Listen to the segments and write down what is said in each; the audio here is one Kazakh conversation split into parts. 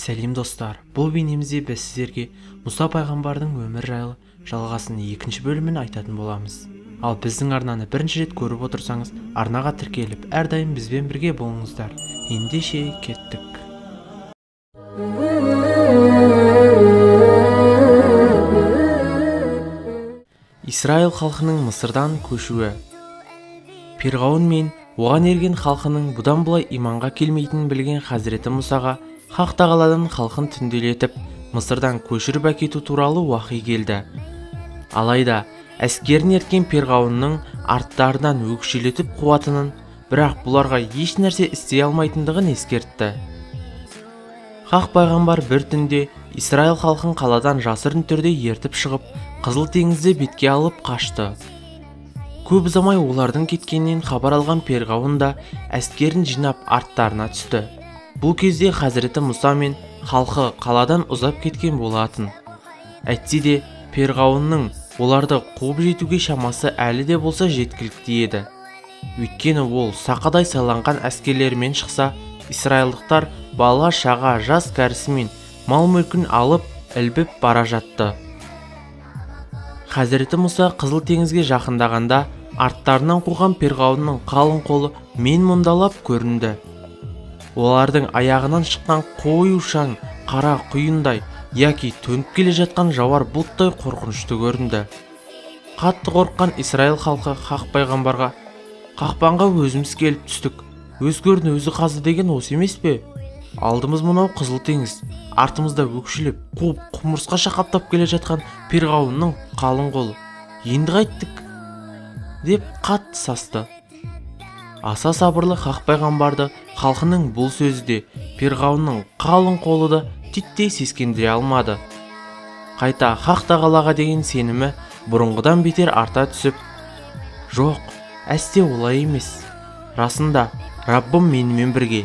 Сәлем достар, бұл бейнемізде біз сіздерге Мұса пайғамбардың өмір жайлы жалғасының екінші бөлімін айтатын боламыз. Ал біздің арнаны бірінші рет көріп отырсаңыз, арнаға тіркеліп, әрдайым бізбен бірге болыңыздар. Ендеше кеттік. Исраил халқының Мысырдан көшуі. Перғауын мен оған ерген халқының бұдан былай иманға келмейтінін білген Хазіреті Мұсаға Хақ тағаладан халқын түнделетіп, Мысырдан көшіріп әкету туралы уахи келді. Алайда әскерін ерткен Перғауынның арттарынан өкшелетіп қуатынын, бірақ бұларға еш нәрсе істей алмайтындығын ескертті. Хақ пайғамбар бір түнде Исраил халқын қаладан жасырын түрде ертіп шығып, Қызыл теңізді бетке алып қашты. Көп ұзамай олардың кеткенінен хабар алған Перғауын да әскерін жинап арттарына түсті. Бұл кезде Хазіреті Мұса мен халқы қаладан ұзап кеткен болатын. Әйтсе де Перғауынның оларды қуып жетуге шамасы әлі де болса жеткілікті еді. Өйткені ол сақадай сайланған әскерлерімен шықса, исраилдықтар бала шаға жас кәрісімен мал мүлкін алып ілбіп бара жатты. Хазіреті Мұса Қызыл теңізге жақындағанда арттарынан қуған Перғауынның қалың қолы мен мұндалап көрінді. Олардың аяғынан шыққан қою шаң қара құйындай, яки төніп келе жатқан жауар бұлттай қорқынышты көрінді. Қатты қорыққан Исраил халқы Хақ пайғамбарға: "Қақпанға өзіміз келіп түстік, өз көрін өзі қазды деген осы емес пе? Алдымыз мынау Қызыл теңіз, артымызда өкшелеп қуып құмырсқа шақаптап келе жатқан Перғауынның қалың қолы. Енді қайттік?" деп қатты састы. Аса сабырлы Хақ пайғамбарды халқының бұл сөзі де, Перғауынның қалың қолы да титтей сескендіре алмады. Қайта Хақ тағалаға деген сенімі бұрынғыдан бетер арта түсіп, "Жоқ, әсте олай емес. Расында, Раббым менімен бірге.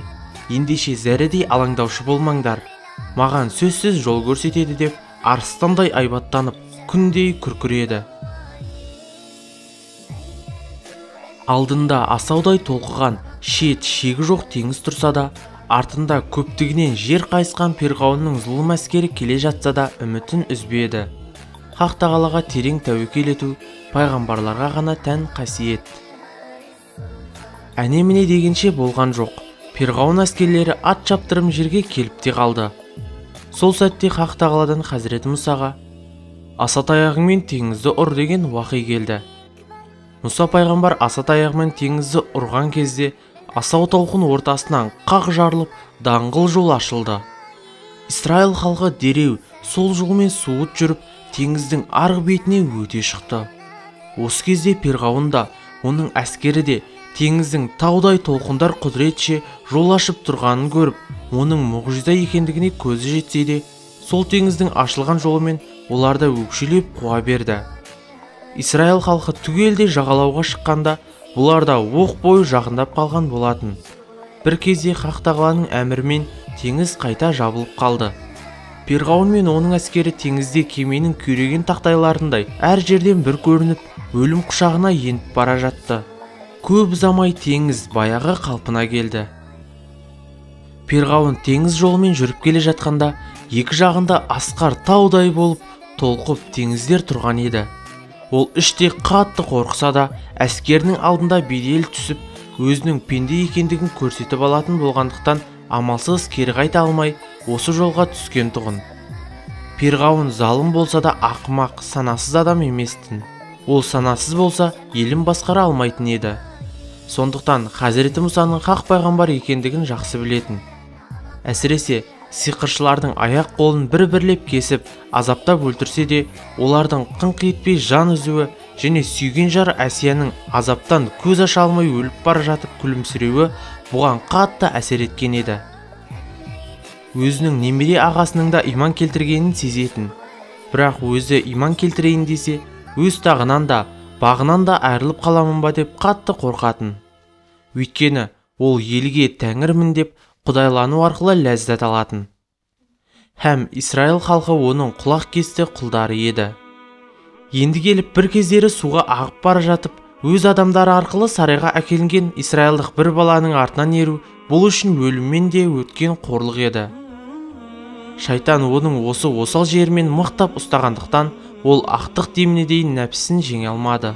Ендеше зәредей алаңдаушы болмаңдар. Маған сөзсіз жол көрсетеді" деп арыстандай айбаттанып, күндей күркіреді. Алдында асаудай толқыған шет шегі жоқ теңіз тұрса да, артында көптігінен жер қайысқан Перғауынның зұлым әскері келе жатса да үмітін үзбеді. Хақ тағалаға терең тәуекел ету пайғамбарларға ғана тән қасиет. Әне-міне дегенше болған жоқ. Перғауын әскерлері ат шаптырым жерге келіп те қалды. Сол сәтте Хақ тағаладан Хазіреті Мұсаға: "Аса таяғыңмен теңізді ұр" деген уахи келді. Мұса пайғамбар аса таяғымен теңізді ұрған кезде асау толқын ортасынан қақ жарылып, даңғыл жол ашылды. Исраил халқы дереу сол жолмен суыт жүріп, теңіздің арғы бетіне өте шықты. Осы кезде Перғауын да, оның әскері де теңіздің таудай толқындар құдіретше жол ашып тұрғанын көріп, оның мұғжиза екендігіне көзі жетсе де, сол теңіздің ашылған жолымен оларды өкшелеп қуа берді. Исраил халқы түгелдей жағалауға шыққанда, бұлар да оқ бойы жақындап қалған болатын. Бір кезде Хақ тағаланың әмірімен теңіз қайта жабылып қалды. Перғауын мен оның әскері теңізде кеменің күйреген тақтайларындай әр жерден бір көрініп, өлім құшағына еніп бара жатты. Көп ұзамай теңіз баяғы қалпына келді. Перғауын теңіз жолымен жүріп келе жатқанда, екі жағында асқар таудай болып толқып теңіздер тұрған еді. Ол іште қатты қорықса да, әскерінің алдында бедел түсіп, өзінің пенде екендігін көрсетіп алатын болғандықтан амалсыз кері қайта алмай, осы жолға түскен тұғын. Перғауын залым болса да ақымақ, санасыз адам еместін. Ол санасыз болса, елін басқара алмайтын еді. Сондықтан Хазіреті Мұсаның хақ пайғамбар екендігін жақсы білетін. Әсіресе сиқыршылардың аяқ қолын бір-бірлеп кесіп, азаптап өлтірсе де, олардың қыңқ етпей жан үзуі және сүйген жары Әсияның азаптан көз аша алмай өліп бара жатып күлімсіреуі бұған қатты әсер еткен еді. Өзінің немере ағасының да иман келтіргенін сезетін. Бірақ өзі иман келтірейін десе, өз тағынан да, бағынан да айырылып қаламын ба деп қатты қорқатын. Өйткені ол елге тәңірмін деп құдайлану арқылы ләззат алатын. Һәм Исраил халқы оның құлақ кесті құлдары еді. Енді келіп бір кездері суға ағып бара жатып, өз адамдары арқылы сарайға әкелінген исраилдық бір баланың артынан еру бұл үшін өліммен де өткен қорлық еді. Шайтан оның осы осал жерімен мықтап ұстағандықтан, ол ақтық деміне дейін нәпсісін жеңе алмады.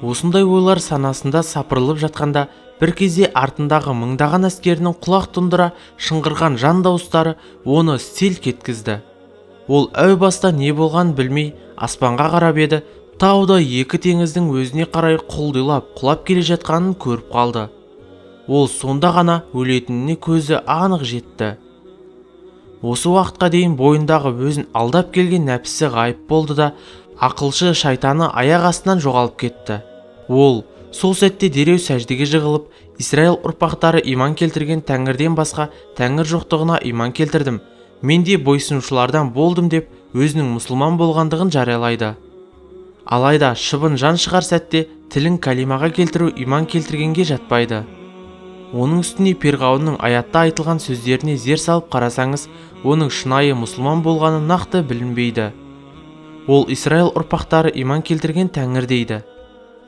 Осындай ойлар санасында сапырылып жатқанда, бір кезде артындағы мыңдаған әскерінің құлақ тұндыра шыңғырған жан дауыстары оны селк еткізді. Ол әу баста не болғанын білмей аспанға қарап еді, тауда екі теңіздің өзіне қарай құлдилап құлап келе жатқанын көріп қалды. Ол сонда ғана өлетініне көзі анық жетті. Осы уақытқа дейін бойындағы өзін алдап келген нәпсісі ғайып болды да, ақылшы шайтаны аяқ астынан жоғалып кетті. Ол сол сәтте дереу сәждеге жығылып, Исраил ұрпақтары иман келтірген тәңірден басқа тәңір жоқтығына иман келтірдім, мен де бойсынушылардан болдым деп өзінің мұсылман болғандығын жариялайды. Алайда шыбын жан шығар сәтте тілін калимаға келтіру иман келтіргенге жатпайды. Оның үстіне перғауынның аятта айтылған сөздеріне зер салып қарасаңыз, оның шынайы мұсылман болғаны нақты білінбейді. Ол Исраил ұрпақтары иман келтірген тәңір дейді.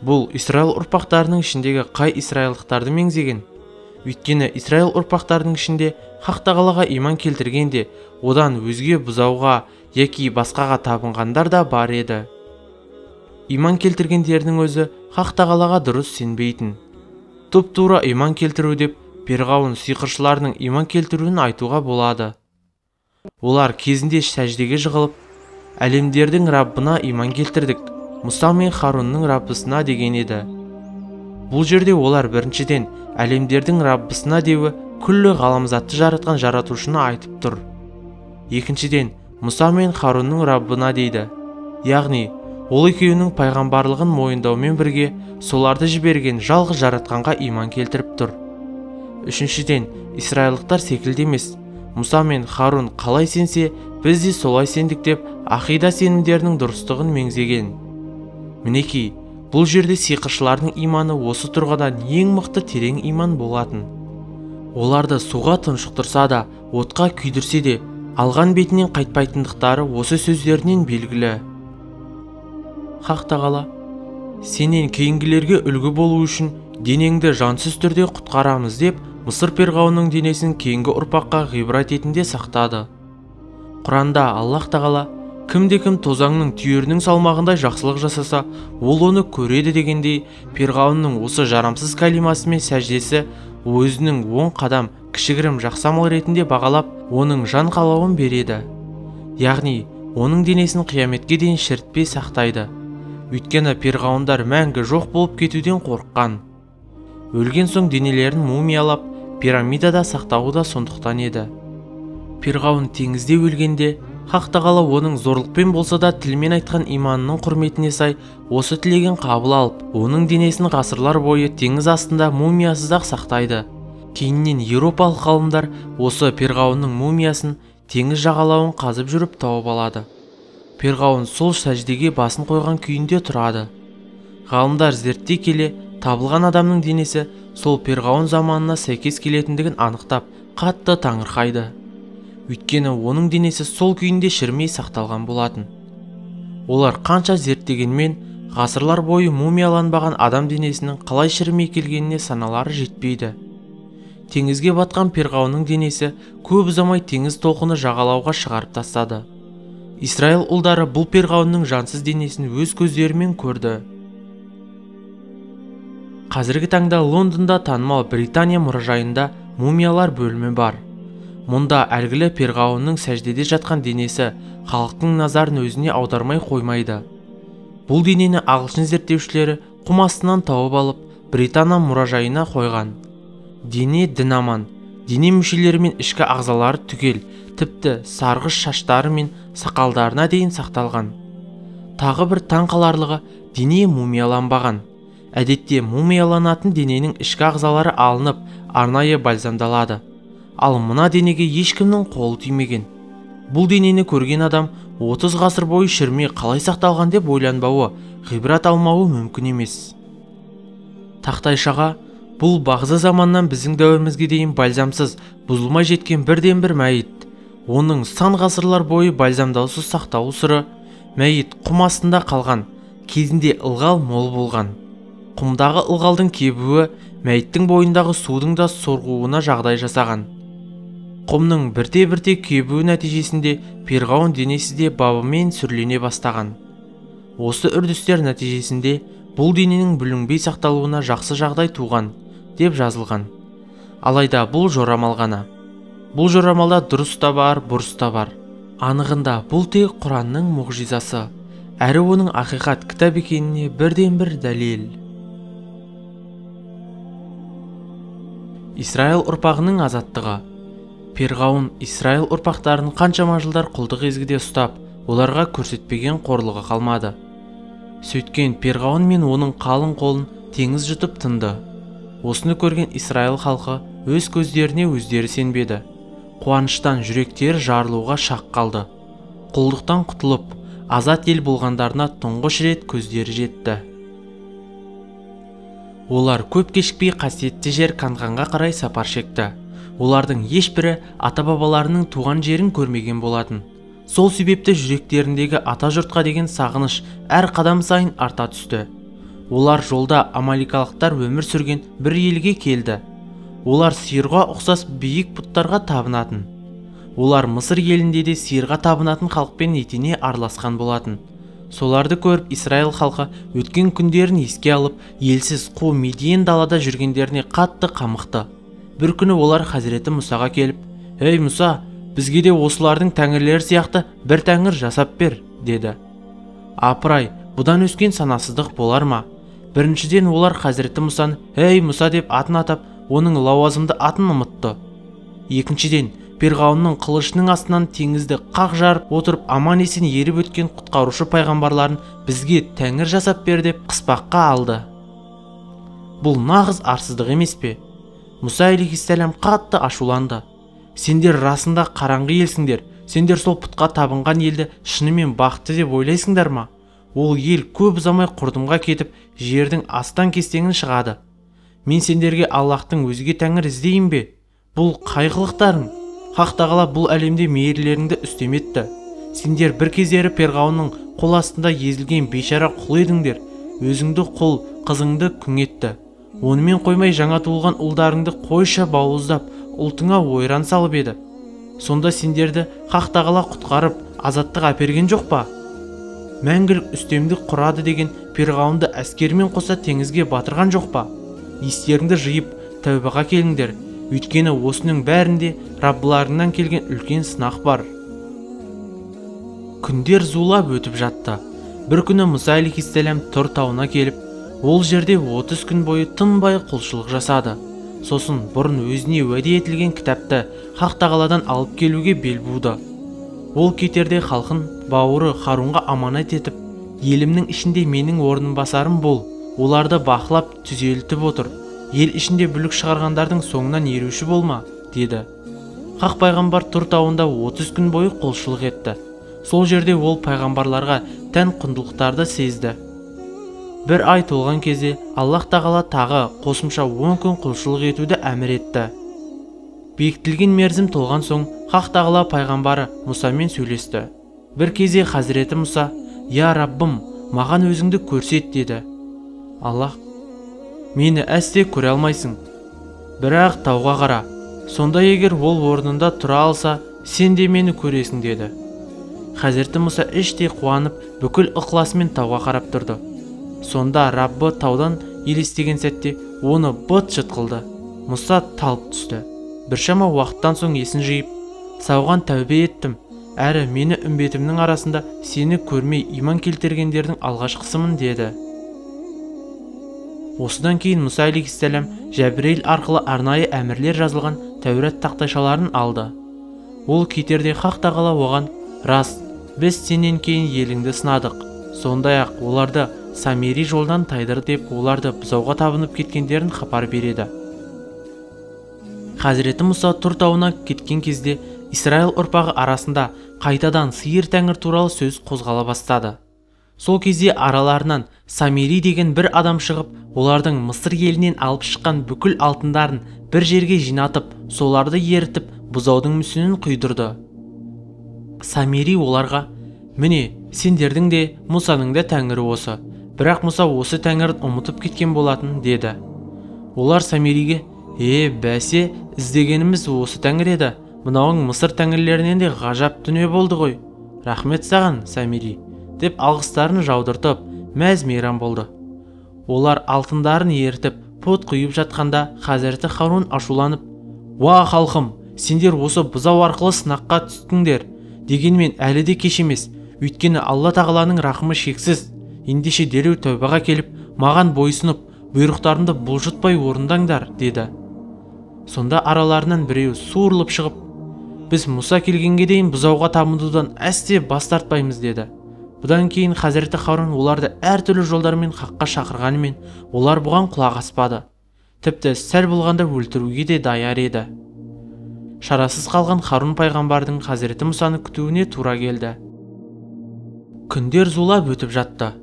Бұл Исраил ұрпақтарының ішіндегі қай исраилдықтарды меңзеген? Өйткені Исраил ұрпақтарының ішінде Хақ тағалаға иман келтірген де, одан өзге бұзауға яки басқаға табынғандар да бар еді. Иман келтіргендердің өзі Хақ тағалаға дұрыс сенбейтін. Тұп-тура иман келтіру деп перғауын сиқыршыларының иман келтіруін айтуға болады. Олар кезінде сәждеге жығылып, әлемдердің Раббына иман келтірдік, Мұса мен Харунның Раббысына деген еді. Бұл жерде олар біріншіден әлемдердің Раббысына деуі күллі ғаламзатты жаратқан жаратушыны айтып тұр. Екіншіден, Мұса мен Харунның Раббына дейді. Яғни, ол екеуінің пайғамбарлығын мойындаумен бірге соларды жіберген жалғыз жаратқанға иман келтіріп тұр. Үшіншіден, исраилдықтар секілді емес, Мұса мен Харун қалай сенсе, біз де солай сендік деп ақида сенімдерінің дұрыстығын меңзеген. Мінекей, бұл жерде сиқыршылардың иманы осы тұрғыдан ең мықты терең иман болатын. Оларды суға тұншықтырса да, отқа күйдірсе де, алған бетінен қайтпайтындықтары осы сөздерінен белгілі. Хақ тағала, сенен кейінгілерге үлгі болу үшін денеңді жансыз түрде құтқарамыз деп Мысыр перғауының денесін кейінгі ұрпаққа ғибрат ретінде сақтады. Құранда Аллаһ тағала, кімде-кім тозаңның түйірінің салмағындай жақсылық жасаса, ол оны көреді дегендей, перғауынның осы жарамсыз калимасы мен сәждесі өзінің 10 қадам кішігірім жақсы амал ретінде бағалап, оның жан қалауын береді. Яғни, оның денесін қияметке дейін шірітпей сақтайды. Өйткені перғауындар мәңгі жоқ болып кетуден қорыққан. Өлген соң денелерін мумиялап, пирамидада сақтауы да сондықтан еді. Перғауын теңізде өлгенде, Хақ тағала оның зорлықпен болса да тілмен айтқан иманының құрметіне сай осы тілегін қабыл алып, оның денесін ғасырлар бойы теңіз астында мумиясыз-ақ сақтайды. Кейіннен еуропалық ғалымдар осы перғауынның мумиясын теңіз жағалауын қазып жүріп тауып алады. Перғауын сол сәждеге басын қойған күйінде тұрады. Ғалымдар зерттей келе, табылған адамның денесі сол перғауын заманына сәйкес келетіндігін анықтап, қатты таңырқайды. Өйткені оның денесі сол күйінде шірімей сақталған болатын. Олар қанша зерттегенмен, ғасырлар бойы мумияланбаған адам денесінің қалай шірімей келгеніне саналары жетпейді. Теңізге батқан перғауынның денесі көп ұзамай теңіз толқыны жағалауға шығарып тастады. Исраил ұлдары бұл перғауынның жансыз денесін өз көздерімен көрді. Қазіргі таңда Лондонда танымал Британия мұражайында мумиялар бөлімі бар. Мұнда әйгілі перғауынның сәждеде жатқан денесі халықтың назарын өзіне аудармай қоймайды. Бұл денені ағылшын зерттеушілері құм астынан тауып алып, Британия мұражайына қойған. Дене дін аман, дене мүшелері мен ішкі ағзалары түгел, тіпті сарғыш шаштары мен сақалдарына дейін сақталған. Тағы бір таң қаларлығы, дене мумияланбаған. Әдетте мумияланатын дененің ішкі ағзалары алынып, арнайы бальзамдалады. Ал мына денеге ешкімнің қолы тимеген. Бұл денені көрген адам 30 ғасыр бойы шірімей қалай сақталған деп ойланбауы, ғибрат алмауы мүмкін емес. Тақтайшаға бұл бағзы заманнан біздің дәуірімізге дейін бальзамсыз, бұзылмай жеткен бірден-бір мәйіт. Оның сан ғасырлар бойы бальзамдаусыз сақталу сыры, мәйіт құм астында қалған, кезінде ылғал мол болған. Құмдағы ылғалдың кебуі мәйіттің бойындағы судың да сорғуына жағдай жасаған. Құмның бірте-бірте кебуі нәтижесінде перғауын денесі де бабымен сүрлене бастаған. Осы үрдістер нәтижесінде бұл дененің бүлінбей сақталуына жақсы жағдай туған деп жазылған. Алайда бұл жорамал ғана. Бұл жорамалда дұрыс та бар, бұрыс та бар. Анығында бұл тек Құранның мұғжизасы, әрі оның ақиқат кітап екеніне бірден-бір дәлел. Исраил ұрпағының азаттығы. Перғауын Исраил ұрпақтарын қаншама жылдар құлдық езгіде ұстап, оларға көрсетпеген қорлығы қалмады. Сөйткен перғауын мен оның қалың қолын теңіз жұтып тынды. Осыны көрген Исраил халқы өз көздеріне өздері сенбеді. Қуаныштан жүректері жарылуға шақ қалды. Құлдықтан құтылып, азат ел болғандарына тұңғыш рет көздері жетті. Олар көп кешікпей қасиетті жер Канғанға қарай сапар шекті. Олардың ешбірі ата-бабаларының туған жерін көрмеген болатын. Сол себепті жүректеріндегі ата жұртқа деген сағыныш әр қадам сайын арта түсті. Олар жолда амаликалықтар өмір сүрген бір елге келді. Олар сиырға ұқсас биік бұттарға табынатын. Олар Мысыр елінде де сиырға табынатын халықпен етене араласқан болатын. Соларды көріп Исраил халқы өткен күндерін еске алып, елсіз қу Медиен далада жүргендеріне қатты қамықты. Бір күні олар Хазіреті Мұсаға келіп, «Ей Мұса, бізге де осылардың тәңірлері сияқты бір тәңір жасап бер», деді. Апырай, бұдан өскен санасыздық болар ма? Біріншіден олар Хазіреті Мұсаны «Ей Мұса» деп атын атап, оның лауазымды атын ұмытты. Екіншіден, перғауынның қылышының астынан теңізді қақ жарып отырып аман-есен еріп өткен құтқарушы пайғамбарларын бізге тәңір жасап бер деп қыспаққа алды. Бұл нағыз арсыздық емес пе? Мұса алейхиссалам қатты ашуланды. Сендер расында қараңғы елсіңдер. Сендер сол пұтқа табынған елді шынымен бақытты деп ойлайсыңдар ма? Ол ел көп ұзамай құрдымға кетіп, жердің астан-кестеңін шығады. Мен сендерге Аллахтың өзге тәңір іздейін бе? Бұл қай қылықтарың? Хақ тағала бұл әлемде мейірлеріңді үстем етті. Сендер бір кездері перғауынның қол астында езілген бейшара құл едіңдер. Өзіңді құл, қызыңды күң етті. Онымен қоймай жаңа туылған ұлдарыңды қойша бауыздап, ұлтыңа ойран салып еді. Сонда сендерді Хақ тағала құтқарып, азаттық әперген жоқ па? Мәңгілік үстемдік құрады деген перғауынды әскермен қоса теңізге батырған жоқ па? Естеріңді жиып, тәубаға келіңдер. Өйткені осының бәрінде Раббыларыңнан келген үлкен сынақ бар. Күндер зулап өтіп жатты. Бір күні Мұса алейхиссалам Тұр тауына келіп, ол жерде 30 күн бойы тынбай құлшылық жасады. Сосын бұрын өзіне уәде етілген кітапты Хақ тағаладан алып келуге бел буды. Ол кетерде халқын бауыры Харунға аманат етіп, елімнің ішінде менің орынбасарым бол, оларды бақылап түзелтіп отыр. Ел ішінде бүлік шығарғандардың соңынан еруші болма, деді. Хақ пайғамбар Тұр тауында 30 күн бойы құлшылық етті. Сол жерде ол пайғамбарларға тән құндылықтарды сезді. Бір ай толған кезде Аллах тағала тағы қосымша 10 күн құлшылық етуді әмір етті. Бекітілген мерзім толған соң Хақ тағала пайғамбары Мұсамен сөйлесті. Бір кезде Хазіреті Мұса, «Я Раббым, маған өзіңді көрсет», деді. Аллах, «Мені әсте көре алмайсың, бірақ тауға қара, сонда егер ол орнында тұра алса, сен де мені көресің», деді. Хазіреті Мұса іштей қуанып, бүкіл ықыласымен тауға қарап тұрды. Сонда Раббы таудан елестеген сәтте оны быт-шыт қылды. Мұса талып түсті. Біршама уақыттан соң есін жиып, «Сауған тәубе еттім, әрі мені үмбетімнің арасында сені көрмей иман келтіргендердің алғашқысымын», деді. Осыдан кейін Мұса алейхиссалам Жәбірейіл арқылы арнайы әмірлер жазылған Тәурат тақтайшаларын алды. Ол кетерде Хақ тағала оған, «Рас, біз сенен кейін еліңді сынадық, сондай-ақ оларды Самери жолдан тайдыр» деп оларды бұзауға табынып кеткендерін хабар береді. Хазіреті Мұса Тұр тауына кеткен кезде Исраил ұрпағы арасында қайтадан сиыр тәңір туралы сөз қозғала бастады. Сол кезде араларынан Самери деген бір адам шығып, олардың Мысыр елінен алып шыққан бүкіл алтындарын бір жерге жинатып, соларды ерітіп, бұзаудың мүсінін құйдырды. Самери оларға, «Міне, сендердің де, Мұсаның да тәңірі осы, бірақ Мұса осы тәңірін ұмытып кеткен болатын», деді. Олар Самериге, «Е, бәсе, іздегеніміз осы тәңір еді, Мынауың Мысыр тәңірлерінен де ғажап дүние болды ғой. Рахмет саған, Самири, деп алғыстарын жаудыртып, мәз мейрам болды. Олар алтындарын ерітіп, пұт құйып жатқанда Хазіреті Харун ашуланып, «Уа халқым, сендер осы бұзау арқылы сынаққа түстіңдер. Дегенмен әлі де кеш емес. Өйткені Алла тағаланың рахымы шексіз. Ендеше дереу тәубаға келіп, маған бойсұнып, бұйрықтарымды бұлжытпай орындаңдар», деді. Сонда араларынан біреуі суырылып шығып, «Біз Мұса келгенге дейін бұзауға табынудан әсте бас тартпаймыз», деді. Бұдан кейін Хазіреті Харун оларды әртүрлі жолдармен хаққа шақырғанымен, олар бұған құлақ аспады. Тіпті сәл болғанда өлтіруге де даяр еді. Шарасыз қалған Харун пайғамбардың Хазіреті Мұсаны күтуіне тура келді. Күндер зулап өтіп жатты.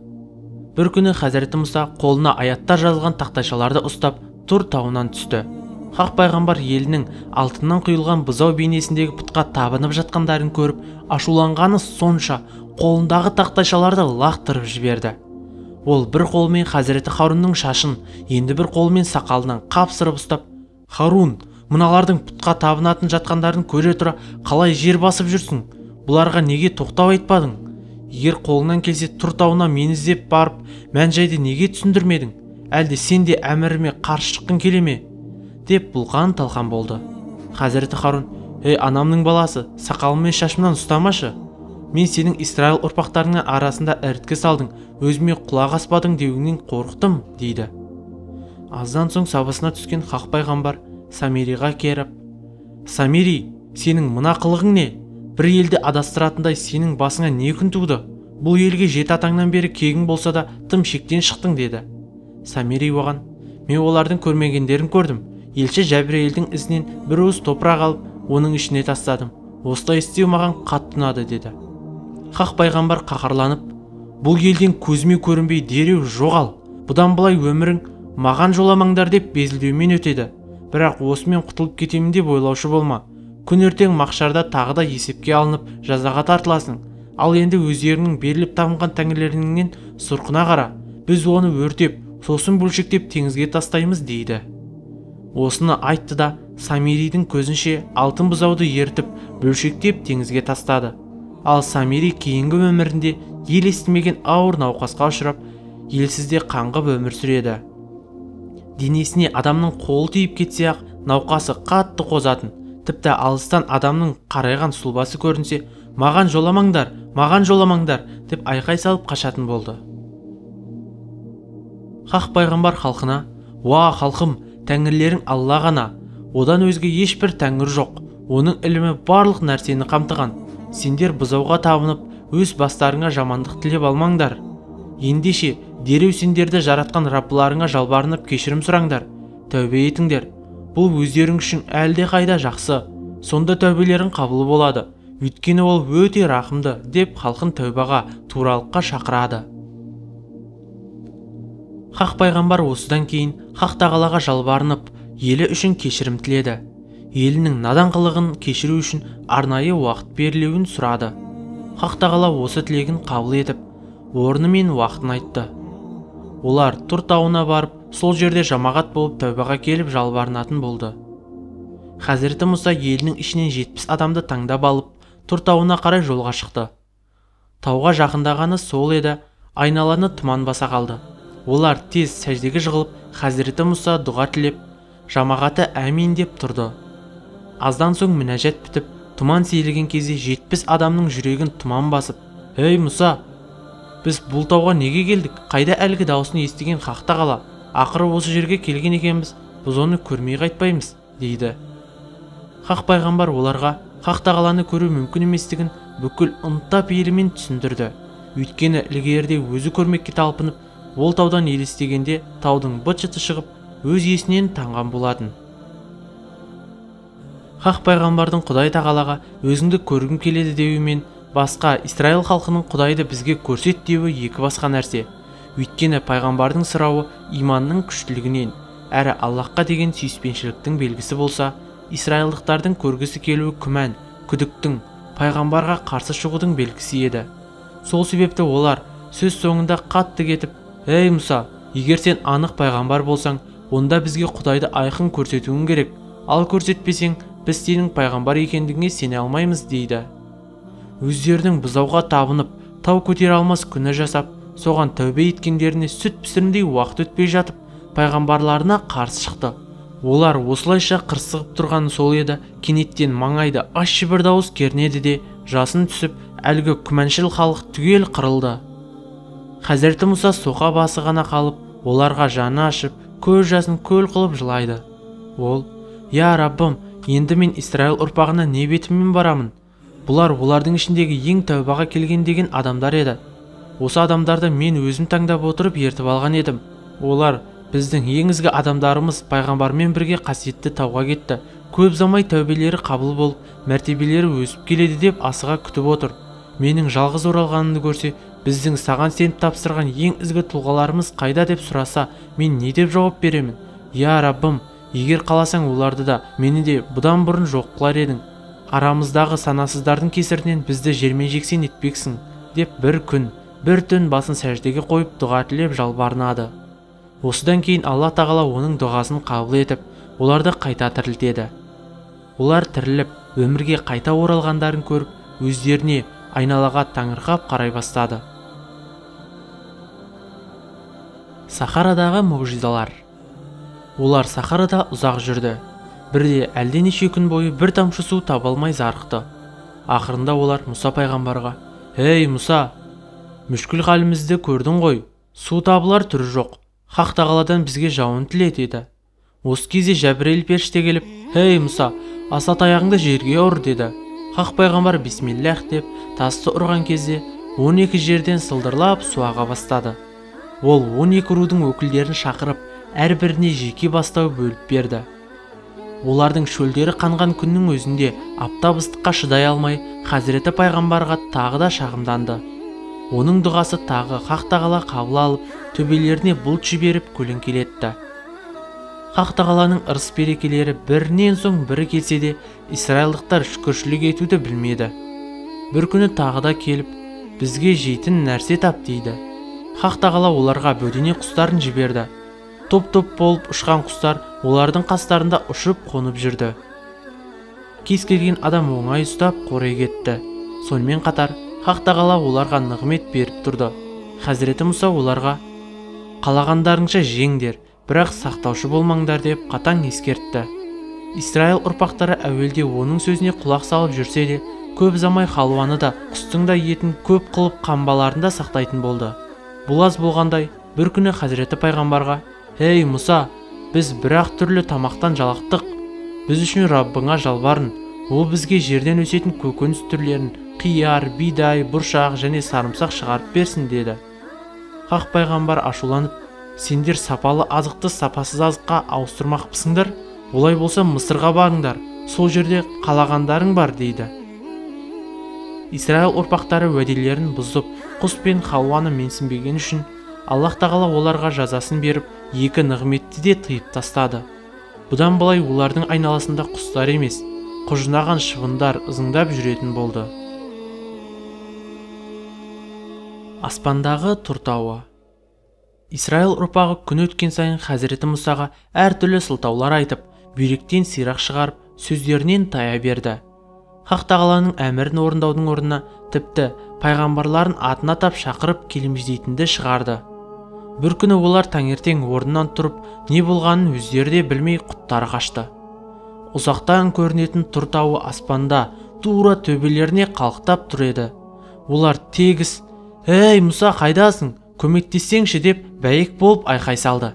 Бір күні Хазіреті Мұса қолына аяттар жазылған тақтайшаларды ұстап, Тур тауынан түсті. Хақ пайғамбар елінің алтыннан құйылған бұзау бейнесіндегі пұтқа табынып жатқандарын көріп, ашуланғаны сонша қолындағы тақтайшаларды лақтырып жіберді. Ол бір қолымен Хазіреті Харунның шашын, енді бір қолымен сақалынан қапсырып ұстап, «Харун, мыналардың пұтқа табынатын жатқандарын көре тұра қалай жер басып жүрсің? Бұларға неге тоқтау айтпадың? Егер қолыңнан келсе Тур тауына мені іздеп барып, мән-жайды неге түсіндірмедің? Әлде сен де әміріме қарсы шыққың келе ме?» деп бұлқан талқан болды. Хазіреті Харун, «Ей, анамның баласы, сақалым мен шашымнан ұстамашы. Мен сенің Исраил ұрпақтарыңның арасында іріткі салдың, өзіме құлақ аспадың деуіңнен қорықтым», дейді. Аздан соң сабасына түскен Хақ пайғамбар Самириға керіп, «Самири, сенің мына қылығың не? Бір елді адастыратындай сенің басыңа не күн туды? Бұл елге жеті атаңнан бері кегің болса да тым шектен шықтың», деді. Самири оған, «Мен олардың көрмегендерін көрдім. Елші Жәбірейілдің ізінен бір уыс топырақ алып, оның ішіне тастадым. Осылай істеу маған қатты ұнады», деді. Хақ пайғамбар қаһарланып, «Бұл елден көзіме көрінбей дереу жоғал. Бұдан былай өмірің маған жоламаңдар деп безілдеумен өтеді. Бірақ осымен құтылып кетемін деп ойлаушы болма. Күн ертең мақшарда тағы да есепке алынып, жазаға тартыласың. Ал енді өздерінің беріліп табынған тәңірлеріңнен сұрқына қара. Біз оны өртеп, сосын бөлшектеп теңізге тастаймыз», дейді. Осыны айтты да Самиридің көзінше алтын бұзауды ертіп, бөлшектеп теңізге тастады. Ал Самири кейінгі өмірінде ел естімеген ауыр науқасқа ұшырап, елсізде қаңғып өмір сүреді. Денесіне адамның қолы тиіп кетсе-ақ, науқасы қатты қозатын. Тіпті алыстан адамның қарайған сұлбасы көрінсе, «Маған жоламаңдар, маған жоламаңдар» деп айқай салып қашатын болды. Хақ пайғамбар халқына, «Уа халқым, тәңірлерің Алла ғана, одан өзге ешбір тәңір жоқ, оның ілімі барлық нәрсені қамтыған. Сендер бұзауға табынып, өз бастарыңа жамандық тілеп алмаңдар. Ендеше, дереу сендерді жаратқан Раббыларыңа жалбарынып кешірім сұраңдар, тәубе етіңдер. Бұл өздерің үшін әлде қайда жақсы, сонда тәубелерің қабыл болады, өйткені ол өте рақымды», деп халқын тәубаға, туралыққа шақырады. Хақ пайғамбар осыдан кейін Хақ тағалаға жалбарынып, елі үшін кешірім тіледі. Елінің надан қылығын кешіру үшін арнайы уақыт берілуін сұрады. Хақ тағала осы тілегін қабыл етіп, орны мен уақытын айтты. Олар Тур тауына барып, сол жерде жамағат болып тәубаға келіп жалбарынатын болды. Хазіреті Мұса елінің ішінен 70 адамды таңдап алып, Тур тауына қарай жолға шықты. Тауға жақындағаны сол еді, айналаны тұман баса қалды. Олар тез сәждеге жығылып, Хазіреті Мұса дұға тілеп, жамағаты әмин деп тұрды. Аздан соң мінәжат бітіп, тұман сейілген кезде 70 адамның жүрегін тұман басып, «Ей Мұса, біз бұл тауға неге келдік? Қайда әлгі дауысын естіген Хақ тағала? Ақыры осы жерге келген екенбіз, біз оны көрмей қайтпаймыз», дейді. Хақ пайғамбар оларға Хақ тағаланы көру мүмкін еместігін бүкіл ынта пейілімен түсіндірді. Өйткені ілгеріде өзі көрмекке талпынып, ол таудан елестегенде таудың быт-шыты шығып, өз есінен танған болатын. Хақ пайғамбардың Құдай тағалаға өзіңді көргім келеді деуімен басқа Исраил халқының Құдайды бізге көрсет деуі екі басқа нәрсе. Өйткені пайғамбардың сұрауы иманның күштілігінен, әрі Аллаһқа деген сүйіспеншіліктің белгісі болса, исраилдықтардың көргісі келуі күмән, күдіктің, пайғамбарға қарсы шығудың белгісі еді. Сол себепті олар сөз соңында қатты кетіп, «Ей Мұса, егер сен анық пайғамбар болсаң, онда бізге Құдайды айқын көрсетуің керек. Ал көрсетпесең, Біз сенің пайғамбар екендігіңе сене алмаймыз дейді. Өздерінің бұзауға табынып, тау көтере алмас күнә жасап, соған тәубе еткендеріне сүт пісірімдей уақыт өтпей жатып, пайғамбарларына қарсы шықты. Олар осылайша қырсығып тұрғаны сол еді, кенеттен маңайды ащы бір дауыс кернеді де, жасын түсіп, әлгі күмәншіл халық түгел қырылды. Хазіреті Мұса соқа басы ғана қалып, оларға жаны ашып, көз жасын көл қылып жылайды. Ол: «Я Раббым, енді мен Исраил ұрпағына не бетіммен барамын? Бұлар олардың ішіндегі ең тәубаға келген деген адамдар еді. Осы адамдарды мен өзім таңдап отырып ертіп алған едім. Олар біздің ең ізгі адамдарымыз пайғамбармен бірге қасиетті тауға кетті. Көп ұзамай тәубелері қабыл болып, мәртебелері өсіп келеді деп асыға күтіп отыр. Менің жалғыз оралғанымды көрсе, біздің саған сеніп тапсырған ең ізгі тұлғаларымыз қайда деп сұраса, мен не деп жауап беремін? Я Раббым, егер қаласаң оларды да, мені де бұдан бұрын жоқ қылар едің. Арамыздағы санасыздардың кесірінен бізді жермен жексен етпексің» деп бір күн, бір түн басын сәждеге қойып дұға тілеп жалбарынады. Осыдан кейін Алла тағала оның дұғасын қабыл етіп, оларды қайта тірілтеді. Олар тіріліп, өмірге қайта оралғандарын көріп, өздеріне айналаға таңырқап қарай бастады. Сахарадағы мұғжизалар. Олар Сахарада ұзақ жүрді. Бірде әлденеше күн бойы бір тамшы су таба алмай зарықты. Ақырында олар Мұса пайғамбарға: «Ей, Мұса, мүшкіл халімізді көрдің ғой, су табылар түрі жоқ. Хақ тағаладан бізге жауын тіле» деді. Осы кезде Жәбірейіл періште келіп: «Ей, Мұса, аса таяғыңды жерге ұр» деді. Хақ пайғамбар бисмиллах деп тасты ұрған кезде 12 жерден сылдырлап су аға бастады. Ол 12 рудың өкілдерін шақырып, әрбіріне жеке бастау бөліп берді. Олардың шөлдері қанған күннің өзінде аптап ыстыққа шыдай алмай, Хазіреті пайғамбарға тағы да шағымданды. Оның дұғасы тағы Хақ тағала қабыл алып, төбелеріне бұлт жіберіп көлеңкелетті. Хақ тағаланың ырыс берекелері бірінен соң бірі келсе де, исраилдықтар шүкіршілік етуді білмеді. Бір күні тағы да келіп, бізге жейтін нәрсе тап дейді. Хақ тағала оларға бөдене құстарын жіберді. Топ-топ болып ұшқан құстар олардың қастарында ұшып қонып жүрді. Кез келген адам оңай ұстап қорек етті. Сонымен қатар Хақ тағала оларға нығмет беріп тұрды. Хазіреті Мұса оларға: «Қалағандарыңша жеңдер, бірақ сақтаушы болмаңдар» деп қатаң ескертті. Исраил ұрпақтары әуелде оның сөзіне құлақ салып жүрсе де, көп ұзамай халуаны да, құстың да етін көп қылып қамбаларында сақтайтын болды. Бұл аз болғандай, бір күні Хазіреті пайғамбарға: «Ей, Мұса, біз бірақ түрлі тамақтан жалықтық. Біз үшін Раббыңа жалбарын. Ол бізге жерден өсетін көкөніс түрлерін, қияр, бидай, бұршақ және сарымсақ шығарып берсін» деді. Хақ пайғамбар ашуланып: «Сендер сапалы азықты сапасыз азыққа ауыстырмақпысыңдар? Олай болса Мысырға барыңдар, сол жерде қалағандарың бар» дейді. Исраил ұрпақтары уәделерін бұзып, құс пен халуаны менсінбеген үшін Аллах тағала оларға жазасын беріп, екі нығметті де тыйып тастады. Бұдан былай олардың айналасында құстар емес, құжынаған шыбындар ызыңдап жүретін болды. Аспандағы Тұр тауы. Исраил ұрпағы күн өткен сайын Хазіреті Мұсаға әртүрлі сылтаулар айтып, бүйректен сирақ шығарып, сөздерінен тая берді. Хақ тағаланың әмірін орындаудың орнына тіпті пайғамбарларын атын атап шақырып келемеждейтінді шығарды. Бір күні олар таңертең орнынан тұрып, не болғанын өздері де білмей құттары қашты. Ұзақтан көрінетін Тұр тауы аспанда тура төбелеріне қалықтап тұр еді. Олар тегіс: «Ей, Мұса, қайдасың? Көмектессеңші» деп бәйек болып айқай салды.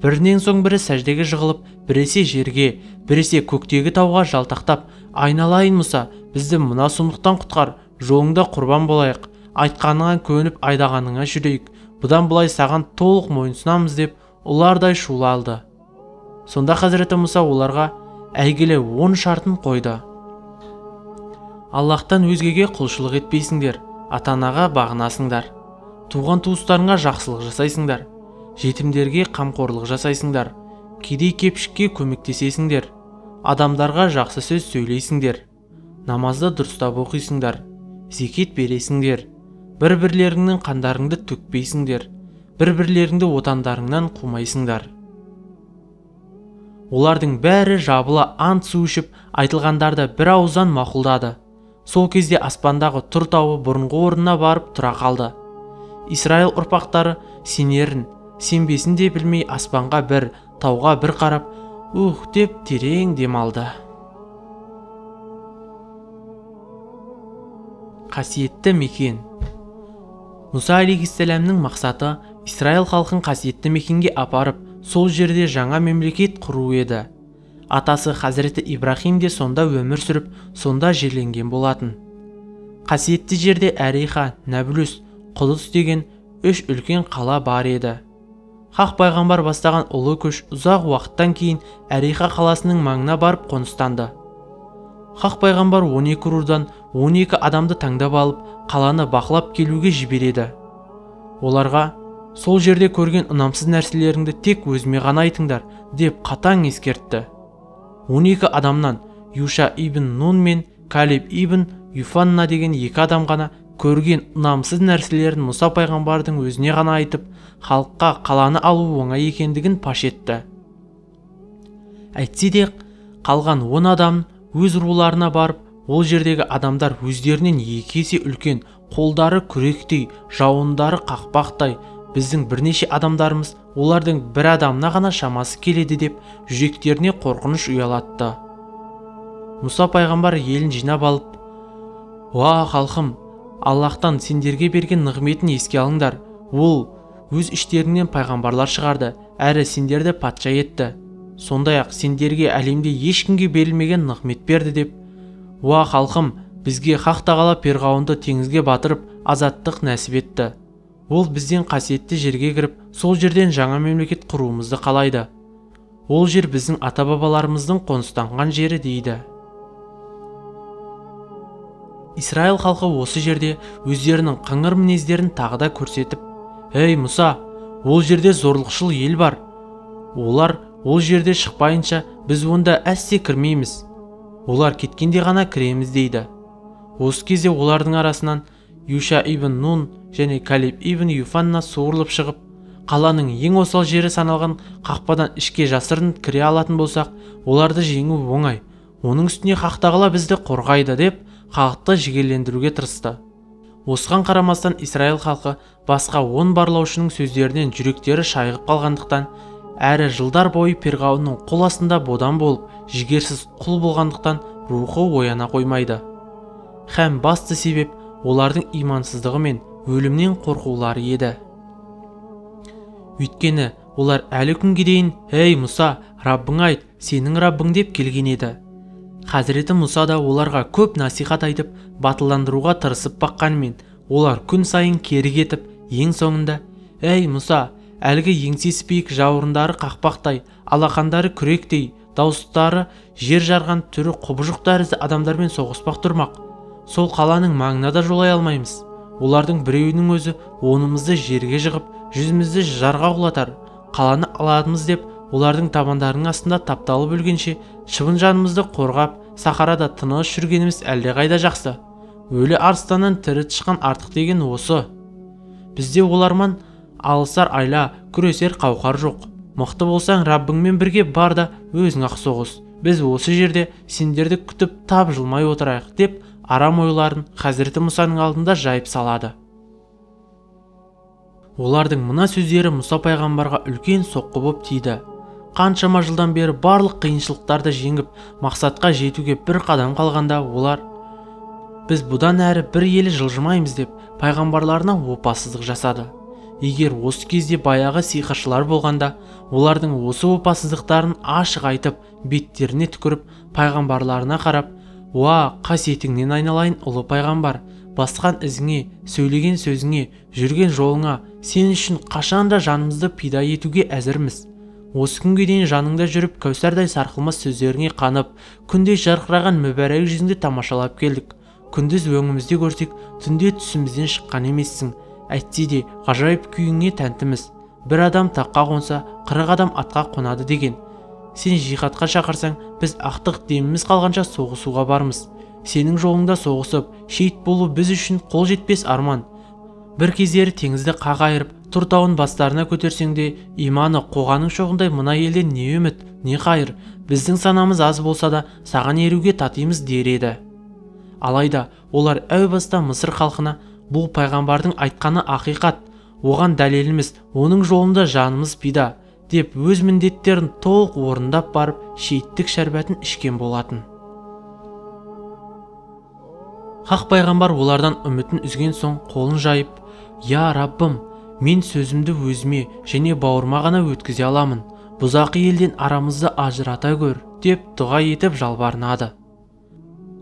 Бірінен соң бірі сәждеге жығылып, біресе жерге, біресе көктегі тауға жалтақтап: «Айналайын Мұса, бізді мына сұмдықтан құтқар, жолыңда құрбан болайық, айтқаныңа көніп айдағаныңа жүрейік, бұдан былай саған толық мойынсұнамыз» деп ұлардай шулалды. Сонда Хазіреті Мұса оларға әйгілі 10 шартын қойды. Аллахтан өзгеге құлшылық етпейсіңдер, ата-анаға бағынасыңдар, туған туыстарыңа жақсылық жасайсыңдар, жетімдерге қамқорлық жасайсыңдар, кедей кепшікке көмектесесіңдер, адамдарға жақсы сөз сөйлейсіңдер, намазды дұрыстап оқисыңдар, зекет бересіңдер, бір-бірлеріңнің қандарыңды төкпейсіңдер, бір-бірлеріңді отандарыңнан қумайсыңдар. Олардың бәрі жабыла ант су ішіп, айтылғандарды бір ауыздан мақұлдады. Сол кезде аспандағы Тұр тауы бұрынғы орнына барып тұра қалды. Исраил ұрпақтары сенерін, сенбесін де білмей аспанға бір, тауға бір қарап, ух деп терең дем алды. Қасиетті мекен. Мұса алейхиссәләмнің мақсаты Исраил халқын қасиетті мекенге апарып, сол жерде жаңа мемлекет құру еді. Атасы Хазіреті Ибрахим де сонда өмір сүріп, сонда жерленген болатын. Қасиетті жерде Әриха, Нәбілүс, Құдыс деген үш үлкен қала бар еді. Хақ пайғамбар бастаған ұлы көш ұзақ уақыттан кейін Әриха қаласының маңына барып қоныстанды. Хақ пайғамбар 12 рудан 12 адамды таңдап алып, қаланы бақылап келуге жібереді. Оларға сол жерде көрген ұнамсыз нәрселеріңді тек өзіме ғана айтыңдар деп қатаң ескертті. 12 адамнан Юша ибн Нун мен Калиб ибн Юфанна деген екі адам ғана көрген ұнамсыз нәрселерін Мұса пайғамбардың өзіне ғана айтып, халыққа қаланы алу оңай екендігін паш етті. Әйтсе де қалған 10 адам өз руларына барып, ол жердегі адамдар өздерінен екі есе үлкен, қолдары күректей, жауындары қақпақтай, біздің бірнеше адамдарымыз олардың бір адамына ғана шамасы келеді деп жүректеріне қорқыныш ұялатты. Мұса пайғамбар елін жинап алып, «Уа, халқым, Аллахтан сендерге берген нығметін еске алыңдар. Ол өз іштеріңнен пайғамбарлар шығарды, әрі сендерді патша етті. Сондай-ақ сендерге әлемде ешкімге берілмеген нығмет берді» деп, «Уа, халқым, бізге Хақ тағала Перғауынды теңізге батырып, азаттық нәсіп етті. Ол бізден қасиетті жерге кіріп, сол жерден жаңа мемлекет құруымызды қалайды. Ол жер біздің ата-бабаларымыздың қоныстанған жері» дейді. Исраил халқы осы жерде өздерінің қыңыр мінездерін тағы да көрсетіп, «Ей, Мұса, ол жерде зорлықшыл ел бар. Олар ол жерде шықпайынша біз онда әсте кірмейміз. Олар кеткенде ғана кіреміз» дейді. Осы кезде олардың арасынан Юша ибн Нун және Калиб ибн Юфанна суырылып шығып, қаланың ең осал жері саналған қақпадан ішке жасырын кіре алатын болсақ, оларды жеңу оңай. Оның үстіне Хақ тағала бізді қорғайды деп халықты жігерлендіруге тырысты. Осыған қарамастан Исраил халқы басқа 10 барлаушының сөздерінен жүректері шайығып қалғандықтан, әрі жылдар бойы Перғауынның қол астында бодан болып, жігерсіз құл болғандықтан рухы ояна қоймайды. Хәм басты себеп олардың имансыздығы мен өлімнен қорқулары еді. Өйткені олар әлі күнге дейін «Ей, Мұса, Раббың айт, сенің Раббың» деп келген еді. Хазіреті Мұса да оларға көп насихат айтып, батылдандыруға тырысып баққанымен, олар күн сайын кері кетіп, ең соңында «Ей, Мұса, әлгі еңсесі биік, жауырындары қақпақтай, алақандары күректей, дауыстары жер жарған түрі құбыжық тәрізді адамдармен соғыспақ тұрмақ. Сол қаланың маңына да жолай алмаймыз. Олардың біреуінің өзі онымызды жерге жығып, жүзімізді жарға құлатар. Қаланы аламыз деп олардың табандарының астында тапталып өлгенше, шыбын жанымызды қорғап, сахарада тыныш жүргеніміз әлдеқайда жақсы. Өлі арыстаннан тірі тышқан артық деген осы. Бізде оларман алысар айла, күресер қауқар жоқ. Мықты болсаң, Раббыңмен бірге бар да өзің ақ соғыс. Біз осы жерде сендерді күтіп тап жылмай отырайық» деп арам ойларын Хазіреті Мұсаның алдында жайып салады. Олардың мына сөздері Мұса пайғамбарға үлкен соққы боп тиді. Қаншама жылдан бері барлық қиыншылықтарды жеңіп, мақсатқа жетуге бір қадам қалғанда олар «Біз бұдан әрі бір елі жылжымаймыз» деп пайғамбарларына опасыздық жасады. Егер осы кезде баяғы сиқыршылар болғанда, олардың осы опасыздықтарын ашық айтып, беттеріне түкіріп, пайғамбарларына қарап, «Уа, қасиетіңнен айналайын, ұлы пайғамбар, басқан ізіңе, сөйлеген сөзіңе, жүрген жолыңа, сен үшін қашанда жанымызды пида етуге әзірміз. Осы күнге дейін жаныңда жүріп, кәусардай сарқылмас сөздеріңе қанып, күндей жарқыраған мүбәрәк жүзіңді тамашалап келдік. Күндіз өңімізде көрсек, түнде түсімізден шыққан емессің. Әйтсе де, ғажайып күйіңе тәнтіміз. Бір адам таққа қонса, 40 адам атқа қонады деген. Сен жихадқа шақырсаң, біз ақтық деміміз қалғанша соғысуға бармыз. Сенің жолыңда соғысып, шейіт болу біз үшін қол жетпес арман. Бір кездері теңізді қақ айырып, Тұр тауын бастарына көтерсең де, иманы қоғаның шоғындай мына елден не үміт, не қайыр, біздің санамыз аз болса да саған еруге татимыз дер еді. Алайда олар әу баста Мысыр халқына бұл пайғамбардың айтқаны ақиқат, оған дәлеліміз, оның жолында жанымыз пида деп өз міндеттерін толық орындап барып шейіттік шәрбәтін ішкен болатын. Хақ пайғамбар олардан үмітін үзген соң қолын жайып, «Я Раббым, мен сөзімді өзіме және бауырыма ғана өткізе аламын, бұзақы елден арамызды ажырата көр» деп дұға етіп жалбарынады.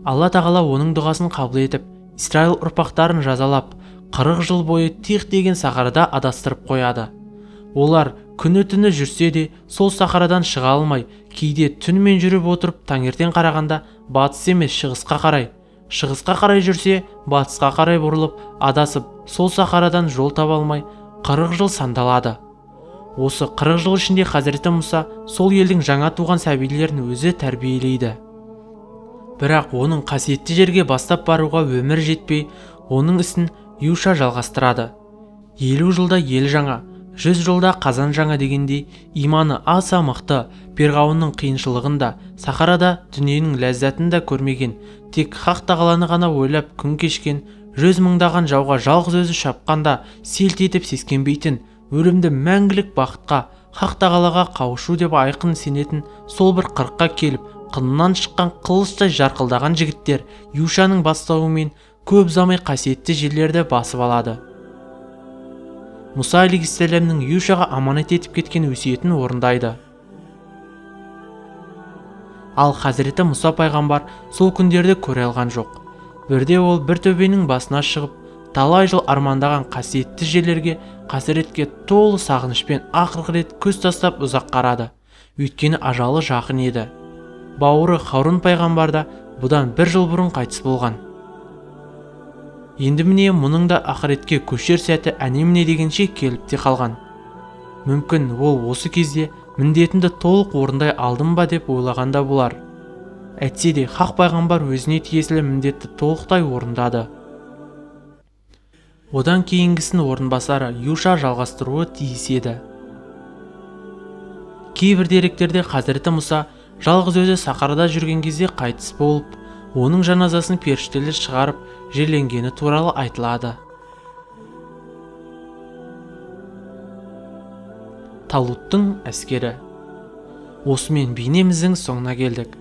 Алла тағала оның дұғасын қабыл етіп, Исраил ұрпақтарын жазалап, 40 жыл бойы Тих деген сахарада адастырып қояды. Олар күні-түні жүрсе де сол сахарадан шыға алмай, кейде түнімен жүріп отырып таңертең қарағанда батыс емес шығысқа қарай, шығысқа қарай жүрсе батысқа қарай бұрылып, адасып сол сахарадан жол таба алмай 40 жыл сандалады. Осы 40 жыл ішінде Хазіреті Мұса сол елдің жаңа туған сәбилерін өзі тәрбиелейді. Бірақ оның қасиетті жерге бастап баруға өмір жетпей, оның ісін Юша жалғастырады. 50 жылда ел жаңа, 100 жылда қазан жаңа дегендей, иманы аса мықты, Перғауынның қиыншылығын да, сахарада дүниенің ләззатын да көрмеген, тек Хақ тағаланы ғана ойлап күн кешкен, 100 мыңдаған жауға жалғыз өзі шапқанда селт етіп сескенбейтін, өлімді мәңгілік бақытқа, Хақ тағалаға қауышу деп айқын сенетін сол бір 40-қа келіп, қынынан шыққан қылыштай жарқылдаған жігіттер Юшаның бастауымен көп ұзамай қасиетті жерлерді басып алады. Мұса алейхиссәләмнің Юшаға аманат етіп кеткен өсиетін орындайды. Ал Хазіреті Мұса пайғамбар сол күндерді көре алған жоқ. Бірде ол бір төбенің басына шығып, талай жыл армандаған қасиетті жерлерге қасіретке толы сағынышпен ақырғы рет көз тастап ұзақ қарады. Өйткені ажалы жақын еді. Бауыры Харун пайғамбар да бұдан бір жыл бұрын қайтыс болған. Енді міне мұның да ақыретке көшер сәті әне-міне дегенше келіп те қалған. Мүмкін ол осы кезде міндетімді толық орындай алдым ба деп ойлаған да болар. Әйтсе де Хақ пайғамбар өзіне тиесілі міндетті толықтай орындады. Одан кейінгісін орынбасары Юша жалғастыруы тиіс еді. Кейбір деректерде Хазіреті Мұса жалғыз өзі сахарада жүрген кезде қайтыс болып, оның жаназасын періштелер шығарып жерленгені туралы айтылады. Талуттың әскері. Осымен бейнеміздің соңына келдік.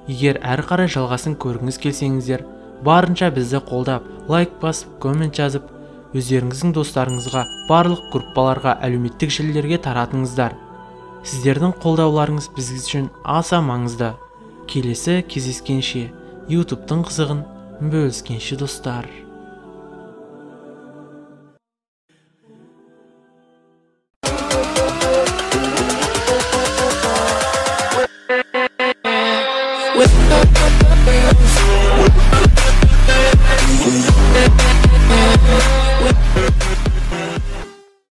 Егер әрі қарай жалғасын көргіңіз келсеңіздер, барынша бізді қолдап, лайк басып, коммент жазып, өздеріңіздің достарыңызға, барлық группаларға, әлеуметтік желілерге таратыңыздар. Сіздердің қолдауларыңыз біз үшін аса маңызды. Келесі кездескенше, YouTube'тың қызығын бөліскенше достар. With